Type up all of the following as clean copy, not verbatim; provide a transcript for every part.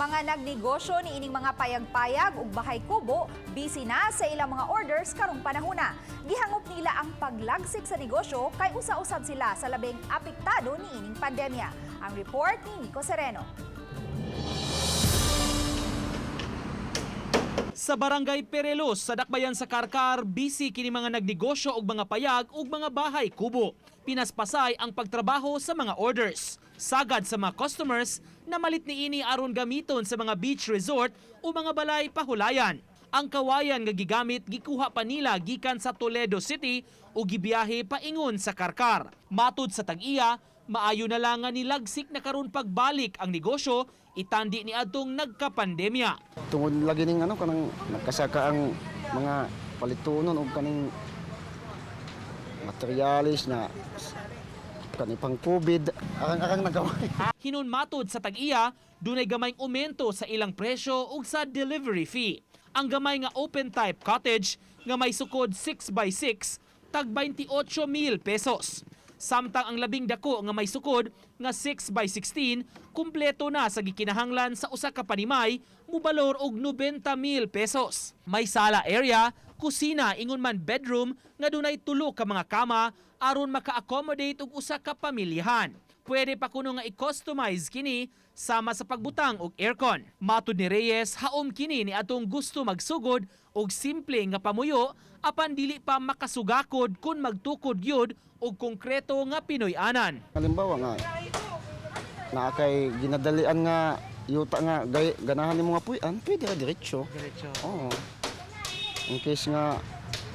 Mga nagnegosyo ni ining mga payag-payag ug bahay kubo, busy na sa ilang mga orders karong panahona. Gihangop nila ang paglagsik sa negosyo kay usa-usab sila sa labing apektado ni ining pandemya. Ang report ni Nico Sereno. Sa Barangay Perelos sa Dakbayan sa Carcar, busy kini mga nagnegosyo og mga payag ug mga bahay kubo. Pinaspasay ang pagtrabaho sa mga orders. Sagad sa mga customers na malit niini aron gamiton sa mga beach resort o mga balay pahulayan. Ang kawayan nga gigamit gikuha pa nila gikan sa Toledo City o gibiyahe paingon sa Carcar. Matud sa tag-iya, maayo na lang nga nilagsik na karon pagbalik ang negosyo itandi ni adtong nagkapandemya. Tungod lagi ning ano, kanang nagkasaka ang mga palitunon og kaning materialis na kani pang COVID, arang-arang nagawa. Hinon matod sa tag-iya, dunay gamayng aumento sa ilang presyo ug sa delivery fee. Ang gamay nga open type cottage nga may sukod 6x6 tag 28,000 pesos. Samtang ang labing dako nga may sukod nga 6x16 kumpleto na sa gikinahanglan sa usa ka panimay, mubalor og 90,000 pesos. May sala area, kusina ingon man bedroom nga dunay tulo ka mga kama aron maka-accommodate og usa ka pamilyahan. Pwede pa kuno nga i-customize kini sama sa pagbutang og aircon. Matud ni Reyes, haom kini ni atong gusto magsugod og simple nga pamuyo apan dili pa makasugakod kun magtukod gyud og konkreto nga Pinoy-anan. Halimbawa nga naa kay ginadalian nga yuta nga gay, ganahan nimo nga puy-an, pwede ra diretso. Diretso. Oo. In case nga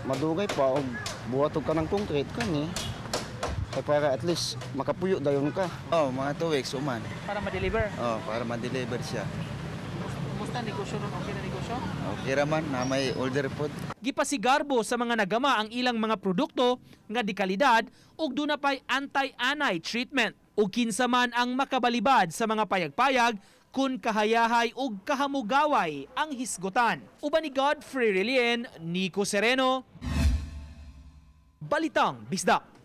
madugay pa og buhat og kanang concrete kani kay para at least makapuyo dayon ka. Oh, mga 2 weeks uman. Para ma-deliver. Oh, para ma-deliver siya. Kumusta negosyo ron? Okay na negosyo? Okay raman na may order po. Gipasigarbo sa mga nagama ang ilang mga produkto nga di kalidad ug duna pay anti-anay treatment. Ug kinsa man ang makabalibad sa mga payag-payag kun kahayahay ug kahamugaway ang hisgutan. Uban ni Godfrey Relien, Nico Sereno, Balitang Bisdak.